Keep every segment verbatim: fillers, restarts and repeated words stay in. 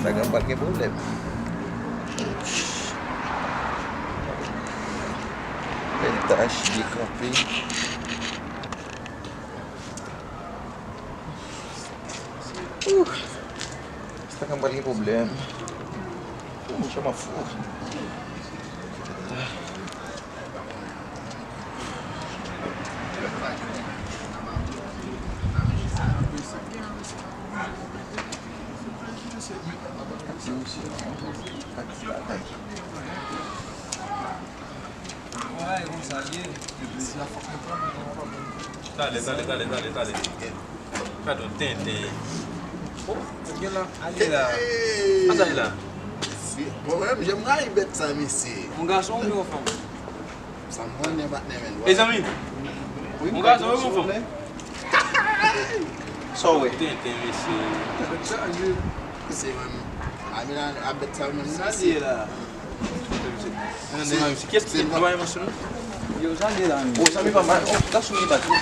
Instagram pral gen pwoblèm. Bèl tach, byen kanpe. Ouh. Instagram pral gen pwoblèm. Ouh, monchè, m ap fou. Talè, talè, talè, talè, talè. Gad yon tenten. Oh, gen la. Ale la. Hey! Asa la. Bon, mwen menm, jan m rayi bèt sa, mesye. Yon gason oubyen yon fanm? Sa m konnen, patnè, men. Mezanmi, yon gason oubyen yon fanm? Sa w wè? Tenten, mesye. Mesye, mwen menm. A, men a, a bèt sa menm, mesye. Sa l ye la? Kiyès ki te dwa yon mason? Yo, sa l ye la menm? O, sa mi pa mal. O, gason li bat wi.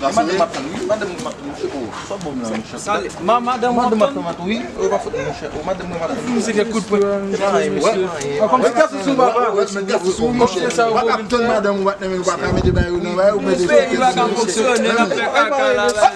Gason li ap tann wi. Madanm li ap tann wi. O, sa bon la, monchè. Sa l ye? Ma-, madanm w ap tann? Madanm ap tann wi. O, pa fout, monchè. O, madanm mwen ap tann. Misye gen kout pwen. Se pa anyen, monchè. Met gason sou baba. Met gason sou, monchè. W ap tann madanm ou, patnè, men ou pa ka mete bagay yo nan bagay, ou mete. Peyi pa ka fonksyone, n ap fè kaka la, la.